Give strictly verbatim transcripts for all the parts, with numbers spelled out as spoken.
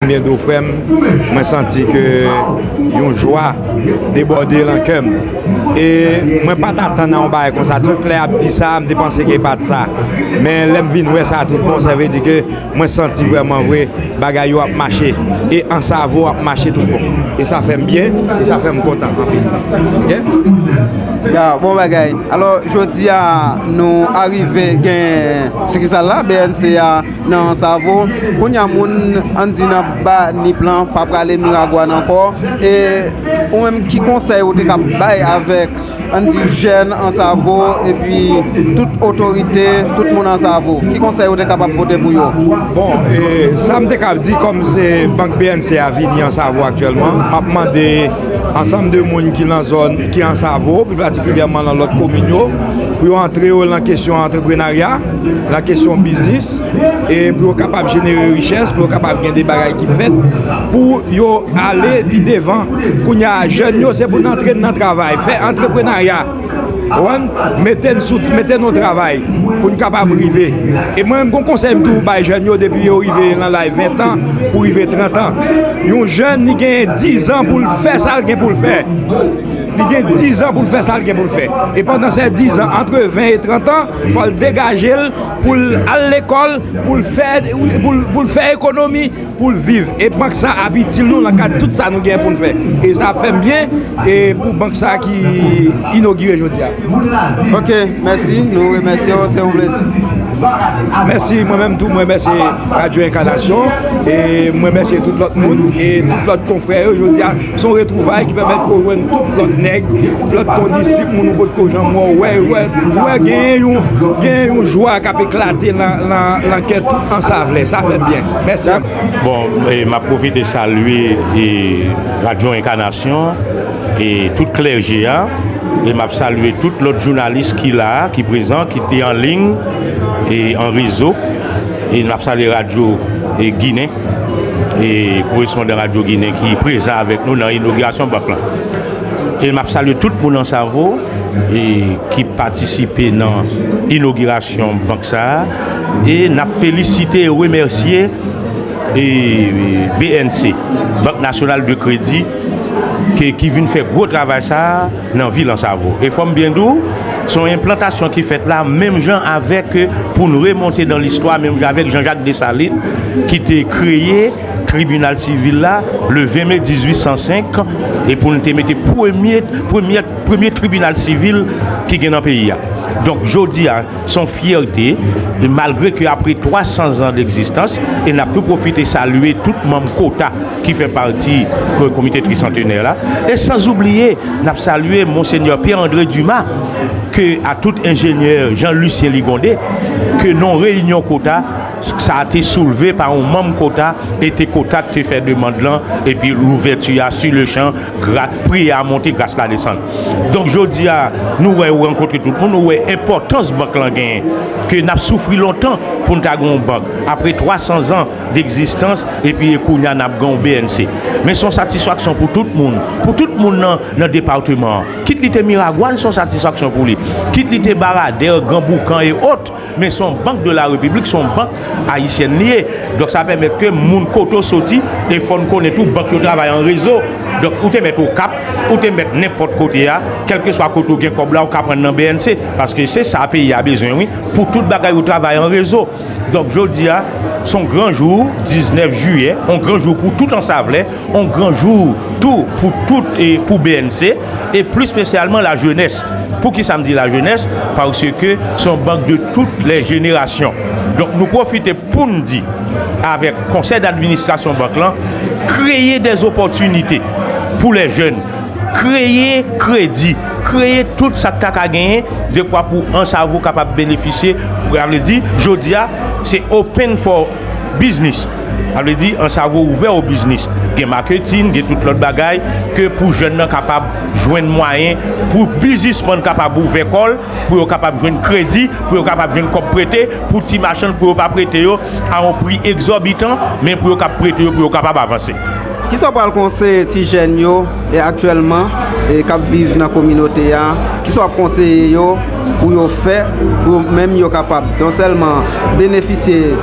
Byen di w, frè m, mwen santi ke yon jwa debòde nan kè m. E mwen pa t atann a yon bagay konsa. Tout lè y ap di sa, m te panse ke e pa t sa. Men lè m vin wè sa tout bon, sa vle di ke mwen santi vrèman vre bagay yo ap mache. E Ansavo ap mache tout bon. E sa fè m byen, e sa fè m kontan anpil. Oke? Ya, bon bagay. Alò, jodi a, nou arive gen sikisal la, B N C a, nan Ansavo. Kounye a, moun, ann di, nan ba Nip lan, pa prale Miragwàn ankò. E ou menm, ki konsèy ou te ka bay avèk, ann di, jèn Ansavo, epi tout otorite, tout moun Ansavo? Ki konsèy ou te kapab pote pou yo? Bon, e, sa m te ka di, kòm se Bank B N C a vini Ansavo aktyèlman, m ap mande ansanm de moun ki nan zòn, ki Ansavo, pi patikilyèman nan lòt komin yo, pou yo antre yo nan kesyon antreprenarya, nan kesyon biznis, e pou yo kapab jenere richès, pou yo kapab gen de bagay ki fèt, pou yo ale pi devan. Kounye a, jèn yo, se pou n antre n nan travay, fè antreprenarya. Ou konprann? Mete n sou, mete n o travay pou n kapab rive. E mwen menm, gon konsèy m toujou bay jèn yo depi yo rive nan laj ven an pou rive trant an. Yon jèn, li gen diz an pou l fè sa l gen pou l fè. Li gen diz an pou l fè sa l gen pou l fè. E pandan se diz an, antre ven e trant an, fò l degaje l pou l al lekòl, pou l fè, pou l, pou l fè ekonomi, pou l viv. E bank sa ap itil nou nan kad tout sa nou gen pou n fè. E sa ap fè m byen, e pou bank sa ki inogire jodi a. Ok, mèsi. Nou remèsye w. Se yon plezi. Mèsi. Mwen menm tou, mwen remèsye Radyo Enkanasyon. E mwen remèsye tout lòt moun e tout lòt konfrè yo. Jodi a, se yon retwouvay ki pèmèt ke w jwenn tout lòt nèg, lòt kondisip, moun ou potko janm wè, w wè, w wè, w wè genyen yon, genyen yon jwa k ap eklate nan, nan, nan kè tout Ansavlè. Sa fè m byen. Mèsi. Bon, e m ap pwofite salye, e, Radyo Enkanasyon e tout klèje a. E m ap salye tout lòt jounalis ki la a, ki prezan, ki te an liy e an rezo. E n ap salye Radyo, e, Ginen, e korespondan Radyo Ginen ki prezan avèk nou nan inogirasyon bank lan. E m ap salye tout moun Ansavo, e ki patisipe nan inogirasyon bank sa a. E n ap felisite e remèsye, e, B N C, Banque Nationale de Crédit, ke, ki vin fè gwo travay sa a nan vil Ansavo. E fò m byen di w, se yon enplantasyon ki fèt la, menm jan avèk, e, pou n remonte nan listwa, menm jan avèk Jean-Jacques Dessalines, ki te kreye tribinal sivil la le ven me dizuit san senk, e pou n te mete premye, premye, premye tribinal sivil ki gen nan peyi a. Donk, jodi a, se yon fyète, e malgre ke apre twa san zan degzistans, e n ap tou pwofite salye tout manm kota ki fè pati, e, komite trisantenè la, e san oubliye, n ap salye Monsenyè Pierre André Dumas, ke a tout enjenyè Jean Lucien Ligonde, ke non reyinyon kota sa a te soulve pa yon manm kota, e te kota k te fè demann lan, epi louvèti a, sur le champ, gra-, priyè a monte, gras la desann. Donk, jodi a, nou wè, ou rankontre tout moun, ou wè enpòtans bank lan genyen, ke n ap soufri lontan pou n ta gen yon bank. Apre twa san zan degzistans, epi e kounye a n ap gen yon B N C. Men se yon satisfaksyon pou tout moun, pou tout moun nan, nan depatman an. Kit li te Miragwàn, se yon satisfaksyon pou li. Kit li te Baradè, Gran Boukan e ot, men se yon bank de la Repiblik, se yon bank ayisyèn li ye. Donk, sa pèmèt ke moun kote w soti, e fò n konnen tou, bank yo travay an rezo. Donk, ou te mèt Okap, ou te mèt nenpòt kote a, kèlkeswa kote w gen kòb la, ou ka pran nan B N C, paske se sa peyi a bezwen, wi, pou tout bagay yo travay an rezo. Donk, jodi a, se yon gran jou, diznèf jiyè, yon gran jou pou tout Ansavlè, yon gran jou tou pou tout, e pou B N C, e plis espesyalman lajenès. Poukisa m di lajenès? Paske se yon bank de toutes les générations. Donk, nou pwofite pou n di, avèk konsèy dadministrasyon bank lan, kreye des opportunités pour les jeunes, kreye kredi, kreye tout sa k ta ka genyen, dekwa pou Ansavo kapab benefisye. Sa vle di, jodi a, se open for business. Sa vle di, Ansavo ouvè o biznis. Gen maketin, gen tout lòt bagay, ke pou jèn nan kapab jwenn mwayen, pou biznismann kapab ouvè kò l, pou yo kapab jwenn kredi, pou yo kapab jwenn kòb prete, pou ti machann, pou yo pa prete yo a yon pri egzòbitan, men pou yo kab prete yo, pou yo kapab avanse. Kisa w pral konseye ti jèn yo e aktyèlman e k ap viv nan kominote a? Kisa w ap konseye yo pou yo fè, pou yo menm yo kapab non sèlman benefisye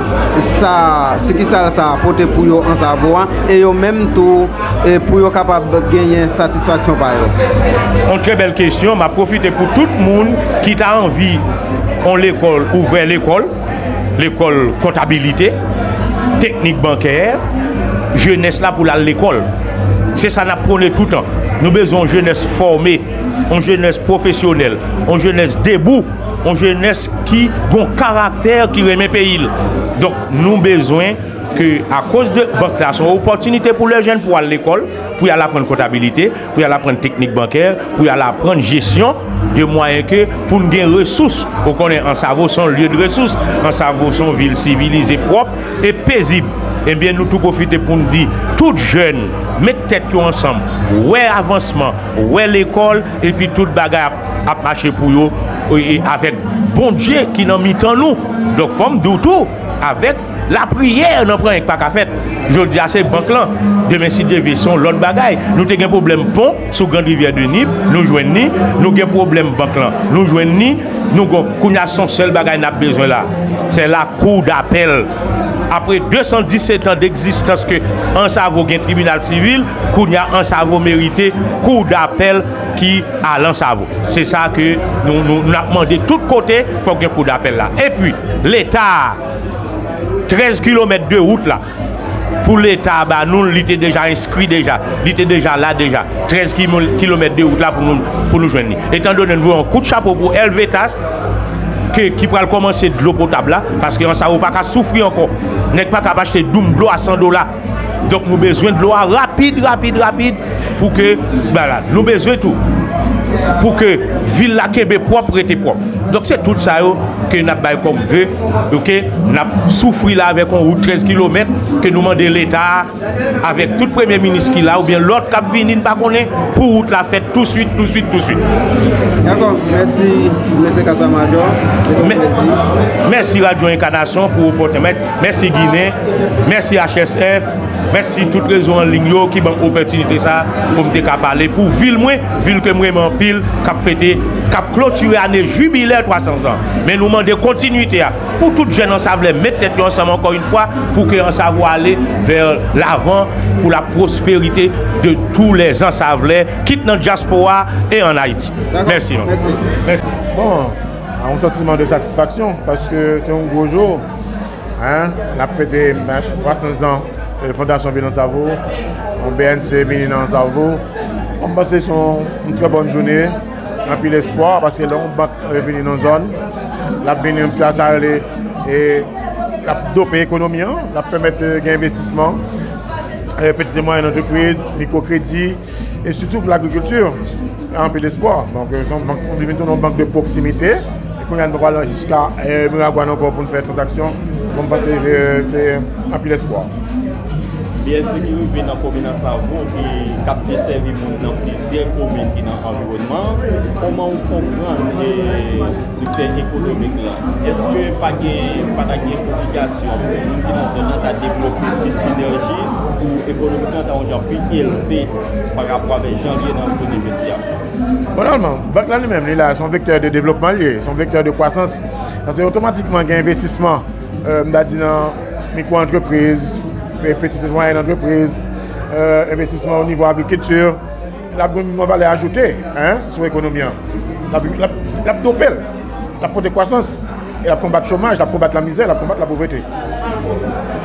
sa sikisal sa a pote pou yo Ansavo a, e yo menm tou e pou yo kapab genyen satisfaksyon pa yo? Yon trè bèl kesyon. M ap pwofite pou tout moun ki ta anvi yon lekòl, ouvè lekòl, lekòl kontabilite, teknik bankè, jenès la pou l al lekòl. Se sa n ap pwone toutan. Nou bezwen yon jenès fòme, yon jenès pwofesyonèl, yon jenès debou, yon jenès ki gon karaktè, ki renmen peyi l. Donk, nou bezwen ke, akoz de bank la, se yon opòtinite pou lè jèn pou al lekòl, pou y al aprann kontabilite, pou y al aprann teknik bankè, pou y al aprann jesyon, de mwayen ke pou n gen resous. Ou konnen Ansavo se yon lye de resous, Ansavo se yon vil sivilize, pwòp e pezib. Ebyen, nou tou pwofite pou n di tout jèn, met tèt yo ansanm, wè avansman, wè lekòl, epi tout bagay ap, ap mache pou yo, e, e avèk Bondye ki nan mitan nou. Donk, fò m di w tou, avèk lapriyè, nanpwen anyen k pa ka fèt. Jodi a, se bank lan. Demen, si Dye vle, se yon lòt bagay. Nou te gen pwoblèm pon sou Grand Rivière de Nip, nou jwenn li. Nou gen pwoblèm bank lan, nou jwenn li. Nou gon, kounye a, se yon sèl bagay n ap bezwen la. Se la kou dapèl. Apre de san disèt an degzistans ke Ansavo gen tribinal sivil, kounye a, Ansavo merite kou dapèl ki al Ansavo. Se sa ke nou, nou, n ap mande tout kote, fòk gen kou dapèl la. Epi, Leta a, trèz kilomèt de wout la, pou Leta a ba nou l, li te deja enskri deja, li te deja la deja. Trèz kilomèt de wout la pou nou, pou nou jwenn li. Etandone n voye yon kout chapo pou L V Task, ke, ki pral kòmanse dlo potab la, paske Ansavo pa ka soufri ankò. Nèg pa ka ap achte doum dlo a san dola. Donk, nou bezwen dlo a rapid, rapid, rapid, pou ke, bala, nou bezwen tou, pou ke vil la kenbe pwòp, rete pwòp. Donk, se tout sa yo ke n ap bay kòm ve, oke? N ap soufri la avèk yon wout trèz kilomèt ke nou mande Leta a, avèk tout premye minis ki la, oubyen lòt k ap vini, n pa konnen, pou wout la fèt touswit, touswit, touswit. Dakò, mèsi, mesye Kasa Majò. Se te yon plezi. Mèsi Radyo Enkanasyon pou opòtinite. Mèsi Ginen. Mèsi H S F. Mèsi tout rezo an liy yo ki ban m opòtinite sa pou m te ka pale pou vil mwen, vil ke m renmen anpil, k ap fete, k ap klotire ane jibilè twa san zan. Men nou mande kontinite a pou tout jèn Ansavalè met tèt yo ansanm ankò yon fwa pou ke Ansavo ale vè lavan, pou la prospérité de tous les Ansavalè, kit nan dyaspora e an Ayiti. Dakò. Mèsi. Mèsi. Bon, yon santiman de satisfaksyon, paske se yon gwo jou. Hein? N ap fete twa san zan, euh, Fondasyon Vil Ansavo, yon B N C vini nan Ansavo. Bon, m panse se yon, yon trè bòn jounen, anpil espwa, paske lè yon bank, euh, vini nan zòn, l ap vini, sa sa rele, e l ap dope ekonomi an, l ap pèmèt, euh, gen envestisman, euh, petite et moyenne entreprise, mikrokredi, e sitou pou lagrikilti, anpil espwa. Donk, euh, se yon bank, nou vin tounen yon bank de pwoksimite. E kounye a, nou pral jiska, euh, Miragwàn ankò pou n fè tranzaksyon. Bon, m panse, euh, se anpil espwa. B N C ki rive nan komin Ansavo, ki, k ap desèvi moun nan plizyè komin ki nan anviwònman an. Kòman ou konprann, euh, sektè ekonomik la? Èske pa gen, pa ta gen obligasyon pou moun ki nan zòn nan ta devlope plis sinèji pou ekonomik la ta yon jan pi elve pa rapò avèk jan l ye nan jounen jodi a? Bon, nòmalman, bank la li menm, li la, se yon vektè de devlopman li ye, se yon vektè de kwasans. Paske otomatikman gen envestisman, euh, m ta di nan mikwo antrepriz, pe-, petite et moyenne entreprise, euh, envestisman o nivo agrikilti, l ap gen yon valè ajoute, hein, sou ekonomi an. L ap, l ap, l ap dope l. L ap pote kwasans. E l ap konbat chomaj, l ap konbat lamizè, l ap konbat lapovrete.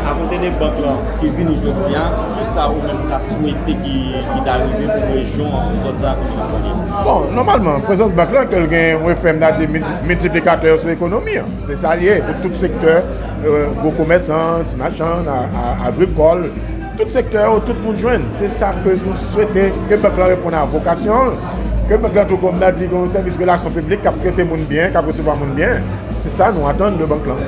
Akote de bank lan ki vini jodi a, kisa ou menm ta swete ki, ki ta rive pou rejyon zòn sa a kote w ap pale? Bon, nòmalman, prezans bank lan, ke l gen yon efè, m ta di, milti-, miltiplikatè sou ekonomi an. Se sa l ye pou tout sektè, euh, gwo komèsan, ti machann, a, a, agrikòl, tout sektè yo, tout moun jwenn. Se sa ke nou swete, ke bank lan reponn a vokasyon l, ke bank lan tou, kòm n a di, gen yon sèvis relasyon piblik k ap trete moun byen, k ap resevwa moun byen. Se sa nou atann de bank lan.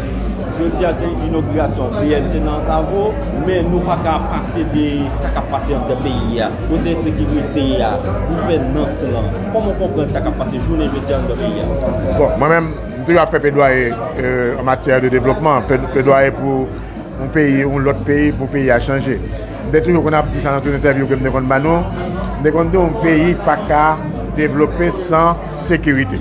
Jodi a se inogirasyon B N C nan Ansavo, men nou pa ka pase de sa k ap pase anndan peyi a. Kote ensekirite a, gouvènans lan, kòman w konprann sa k ap pase jounen jodi a anndan peyi a? Bon, mwen menm, m toujou ap fè pledwaye, euh, an matyè de devlopman, pledwaye pou yon peyi, yon lòt peyi, pou peyi a chanje. M te toujou konn ap di sa nan tout entèvyou ke m te konn ba nou. M te konn di yon peyi pa ka devlope san sekirite.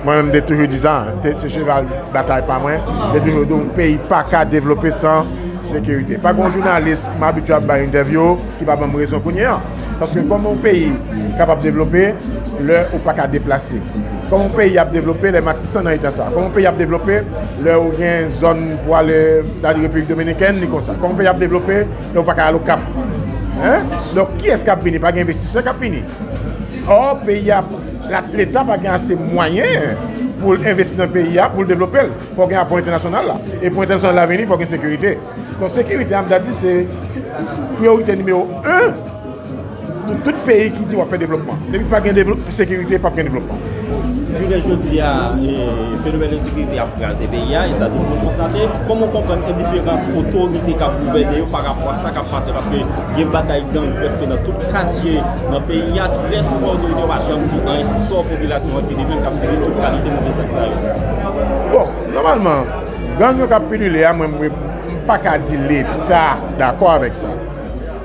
Mwen menm, m te toujou di sa, se cheval batay pa mwen. M te toujou di yon peyi pa ka devlope san sekirite. Pa gen yon jounalis m abitye ap bay entèvyou ki pa ban m rezon kounye a. Paske kòman yon peyi kapab devlope lè ou pa ka deplase? Kòman yon peyi ap devlope lè Matisan nan eta sa? Kòman yon peyi ap devlope lè ou gen zòn pou ale, ta di Repiblik Dominikèn, li konsa? Kòman yon peyi ap devlope lè ou pa ka al Okap? Hein? Donk, kiyès k ap vini? Pa gen envestisè k ap vini. Ò, peyi a, la, Leta pa gen ase mwayen pou l envesti nan peyi a, pou l devlope l. Fò gen apui entènasyonal la. E pou entènasyonal la vini, fò gen sekirite. Donk, sekirite a, m ta di, se priyorite nimewo en pou tout peyi ki di w ap fè devlopman. Depi pa gen devlop-, sekirite, p ap gen devlopman. Jounen jodi a, e, fenomèn ensekirite ap kraze peyi a, e sa tout moun konstate. Kòman w konprann endiferans otorite k ap gouvène yo pa rapò a sa k ap pase? Paske gen batay gang prèske nan tout katye nan peyi a. Trè souvan, otorite yo pa janm di anyen sou sò popilasyon an ki li menm k ap sibi tout kalite move zak sa yo. Bon, nòmalman, gang yo k ap pilile a, mwen, mwen, m pa ka di Leta dakò avèk sa.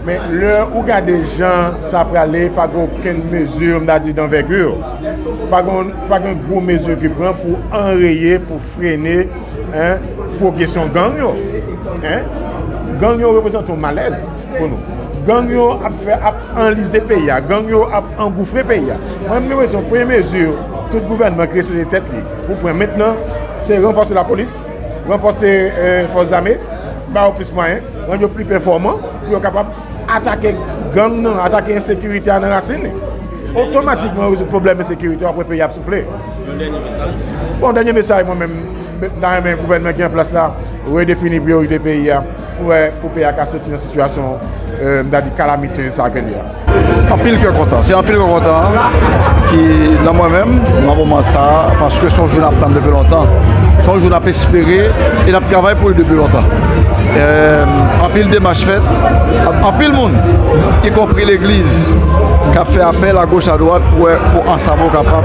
Men lè ou gade jan sa prale, pa gen okenn mezi, m ta di, danvègi. Pa gen, pa gen gwo mezi ki pran pou anreye, pou frene, hein, pwogresyon gang yo. Hein? Gang yo reprezante yon malèz pou nou. Gang yo ap fè, ap anlize peyi a. Gang yo ap angoufre peyi a. Mwen, m gen enpresyon, premye mezi tout gouvènman ki respekte tèt li pou pran mentnan, se ranfòse lapolis, ranfòse, eh, fòs zame, ba yo plis mwayen, rann yo pli pèfòman pou yo kapab atake gang nan, atake ensekirite a nan rasin li. Otomatikman, w rezoud pwoblèm ensekirite, w ap wè peyi a ap soufle. Yon dènye mesaj? Bon, dènye mesaj, mwen menm, m ta renmen gouvènman ki an plas la redefini priyorite peyi a pou wè, pou peyi a ka soti nan sitiyasyon, eh, m ta di kalamite sa ke l ye a. Anpil kè kontan. Se anpil kè kontan ki nan mwen menm, nan moman sa, paske se yon jou n ap tann depi lontan. Se yon jou n ap espere e n ap travay pou li depi lontan. Eh, anpil demach fèt, anpil moun, ikonpri legliz, k ap fè apèl agoch adwat pou, pou Ansavo kapab,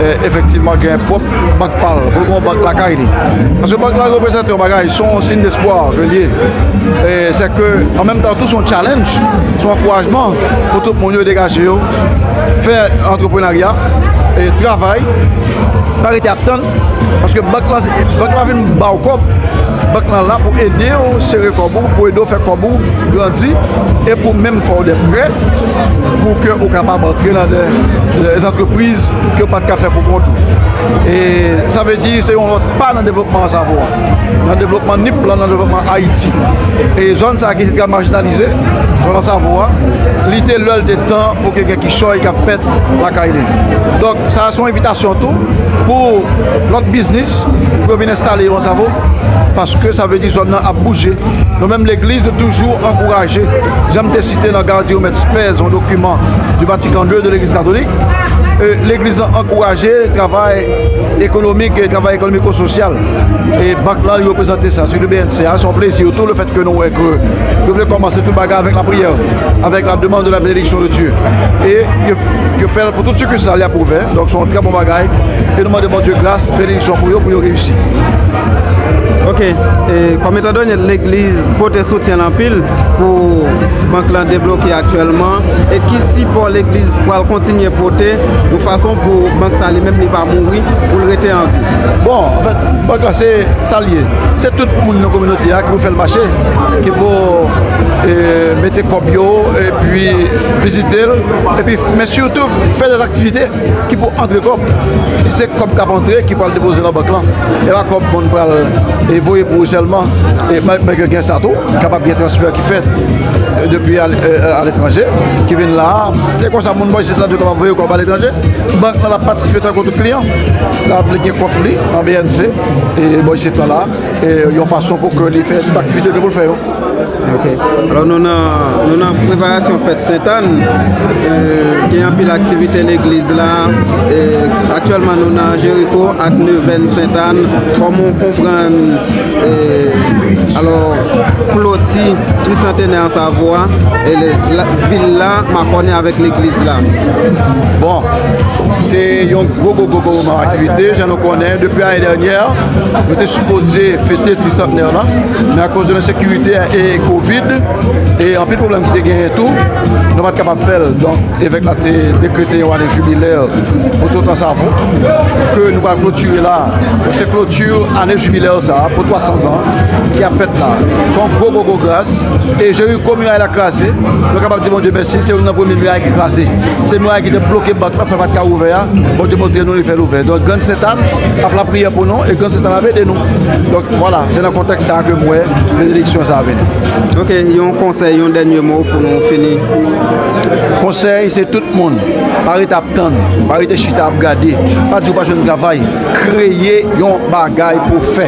eh, efektivman gen pwòp bank pa l, pou l gen yon bank lakay li. Paske bank la reprezante yon bagay, se yon siy despwa ke l ye. E se ke, an menm tan tou, se yon challenge, se yon ankourajman pou tout moun yo degaje yo, fè antreprenarya, e travay, pa rete ap tann, paske bank la, bank la vin ba w kòb, bank la la pou ede w sere kòb ou, pou ede w fè kòb ou grandi, e pou menm fè w de prè, pou ke ou kapab antre nan de, de antrepriz ke w pa t ka fè pou kont ou. E sa vle di, se yon lòt pa nan devlopman Ansavo a, nan devlopman Nip lan, nan devlopman Ayiti. E zòn sa a ki te trè majinalize, zòn Ansavo a, li te lè l te tan pou ke gen kichòy k ap fèt lakay li. Donk, sa a se yon envitasyon tou pou lòt biznis pou yo vin enstale yo Ansavo, paske sa vle di zòn nan ap bouje. Nou menm legliz, nou toujou ankouraje, jan m te site nan Gaudium et Spes, yon dokiman du Vatican deux de legliz katolik, e legliz lan ankouraje travay ekonomik e travay ekonomiko-sosyal. E bank lan, li reprezante sa, sitou B N C a. Se yon plezi tou, lefètke nou wè ke yo vle kòmanse tout bagay avèk lapriyè, avèk la demande de la bénédiction de Dieu. E yo, yo fè l pou tout sikisal, y ap ouvè. Donk, se yon trè bon bagay. E nou mande Bondye gras, benediksyon pou yo, pou yo reyisi. Ok. E, kòm etan done legliz pote soutyen l anpil pou bank lan debloke aktyèlman, e ki sipò legliz pral kontinye pote yon fason pou bank sa li menm li pa mouri, pou l rete an vi? Bon, anfèt, bank la se sa l ye. Se tout moun nan kominote a ki pou fè l mache, ki pou, e, mete kòb yo, epi vizite l, epi, men sitou fè dè aktivite ki pou antre kòb. E se kòb k ap antre ki pral depoze nan bank lan. E pa kòb moun pral, e, voye pou ou sèlman. E ma-, malgre gen sa tou, kapab gen transfè ki fèt, e, depi al-, e, aletranje, ki vin la. E konsa, moun bò isit la tou kapab voye kòb aletranje. Bank lan ap patisipe tankou tout kliyan. L ap gen kont li nan B N C, e bò isit la, la, e yon fason pou ke li fè tout aktivite ke pou l fè yo. Ok. Alò, nou nan, nou nan preparasyon fèt Sentàn. E, gen anpil aktivite legliz la. E, aktyèlman, nou nan Jeriko ak Nevèn Sentàn. Kòman w konprann, e, alò, kloti trisantenè Ansavo a, e le, la, vil la makònen avèk legliz la? Bon, se yon gwo, gwo, gwo, gwo moman aktivite. Jan nou konnen, depi ane dènyè, nou te sipoze fete trisantnè la, men akoz de lensekirite e Kovid, e anpil pwoblèm ki te genyen tou, nou pa t kapab fè l. Donk, evèk la te dekrete yon ane jibilè pou tout Ansavo, ke nou pral klotire la. Donk, se kloti ane jibilè sa a pou twa san zan ki ap fèt la. Se yon gwo, gwo, gwo gras. E Jeriko, miray la kraze. Nou kapab di Bondye mèsi, se youn nan premye miray ki kraze. Se miray ki te bloke bank la, fè pa t ka ouvè a. Bondye montre nou li fè l ouvè. Donk, Grann Sentàn ap lapriyè pou nou, e Grann Sentàn ap ede nou. Donk, vwala, se nan kontèks sa a ke m wè benediksyon sa a vini. Ok, yon konsèy, yon dènye mo pou nou fini. Konsèy, se tout moun, pa rete ap tann, pa rete chita ap gade, pa di w pa jwenn travay, kreye yon bagay pou w fè.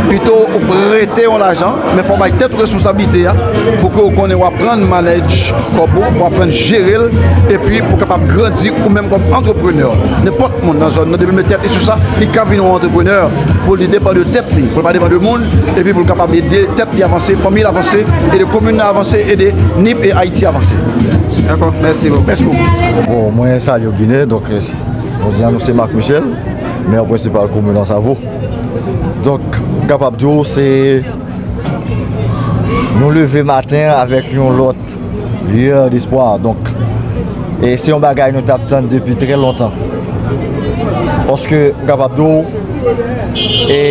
Pito ou prete yon lajan, men fò w bay tèt ou responsablite a, pou ke w konnen w aprann manage kòb ou, w aprann jere l, epi pou w kapab grandi ou menm kòm antreprenè. Nenpòt moun nan zòn nan, depi l met tèt li sou sa, li ka vin yon antreprenè, pou li depann de tèt li, pou l pa depann de moun, epi pou l kapab ede tèt li avanse, fanmi l avanse, ede komin nan avanse, ede Nip e Ayiti avanse. Dakò, mèsi bokou. Mèsi bokou. Bon, mwen Salio Guinet, donk, euh, jodi a nou se Marc Michel, mè prensipal komin Ansavo. Donk, m kapab di w, se nou leve maten avèk yon lòt lueur d'espoir. Donk, e se yon bagay nou t ap tann depi trè lontan. Paske, m kapab di w, e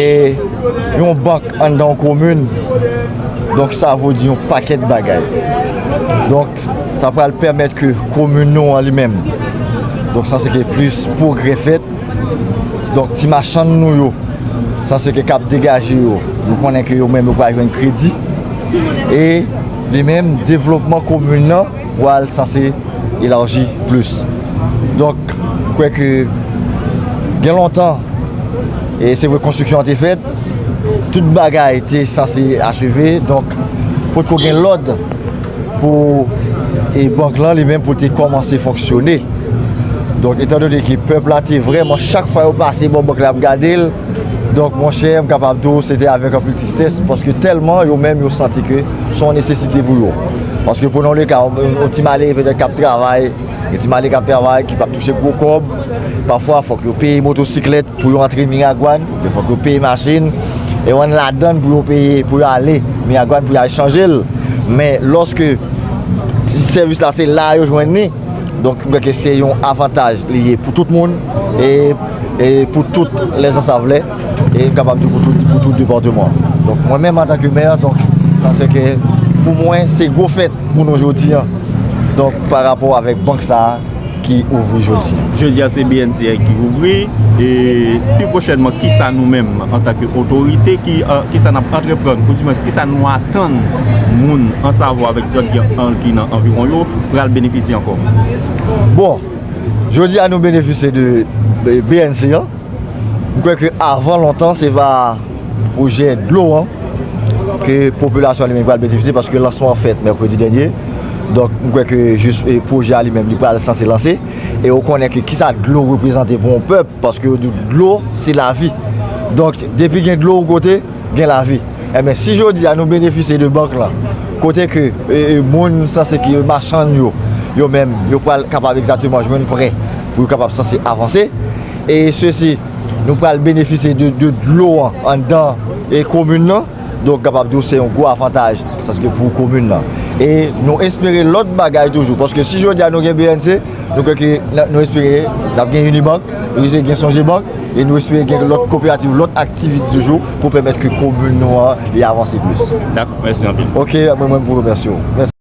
yon bank anndan yon komin, donk, sa vle di yon pakèt bagay. Donk, sa pral pèmèt ke komin nou an li menm, donk, sanse ke plis pwogrè fèt. Donk, ti machann nou yo, sanse ke k ap degaje yo, nou konnen ke yo menm yo pral jwenn kredi. E li menm, devlopman komin nan pral sanse elaji plis. Donk, m kwè ke gen lontan, e se vre konstriksyon an te fèt, tout bagay te sanse acheve, donk, potko gen lòd pou, e, bank lan li menm pou te kòmanse fonksyone. Donk, etandone ke pèp la te vrèman, chak fwa yo pase bò bank la ap gade l, donk, monchè, m kapab di w, se te avèk anpil tristès, paske tèlman yo menm yo santi ke se yon nesesite pou yo. Paske, prenons le cas, yon, yon ti malere petèt k ap travay, yon ti malere k ap travay, ki p ap touche gwo kòb, pafwa, fòk yo peye motosiklèt, pou yo antre Miragwàn, fòk yo peye machin, e w ann ladann pou yo peye, pou yo ale Miragwàn, pou yo al chanje l. Men lòske sèvis la se la yo jwenn li, donk m kwè ke se yon avantaj li ye pou tout moun e, e pou tout lèzansavlè e m kapab di pou tout, pou tout depatman. Donk mwen menm antanke mè, donk sa se ke pou mwen se gwo fèt pou nou jodi a. Donk pa rapò avèk bank sa a, ki ouvri jodi. Jodi a se B N C A ki ouvri, e pi pwochènman, kisa nou menm, antanke otorite, ki, an, kisa n ap antreprann, oudimwens, kisa nou atann moun Ansavo avèk zòn ki, an, ki nan anviwon yo, pral benefisye ankò? Bon, jodi a nou benefisye de, de B N C A. M kwè ke avan lontan, se va pwojè dlo an ke popilasyon an li menm pral benefisye, paske lansman an fèt mèkredi dènye. Donk, m kwè ke jis, e, pwojè a li menm, li pral sanse lanse. E ou konnen ke kisa dlo reprezante pou yon pèp, paske yo di dlo, se lavi. Donk, depi gen dlo yon kote, gen lavi. Enben, si jodi a nou benefisye de bank lan, kote ke, e, e, moun sanse ke machann yo, yo menm, yo pral kapab egzakteman jwenn prè pou yo kapab sanse avanse. E sesi, nou pral benefisye de, de dlo an anndan, e, komin nan. Donk, kapab di w se yon gwo avantaj, sanse ke pou komin nan. E nou espere lòt bagay toujou, paske si jodi a nou gen B N C, nou kwè ke n a, nou espere n ap gen Unibank, nou espere gen Songebank, e nou espere gen lòt koperativ, lòt aktivite toujou pou pèmèt ke komin nou an li avanse plis. Dakò, mèsi anpil. Ok, mwen menm pou remèsye w. Mèsi.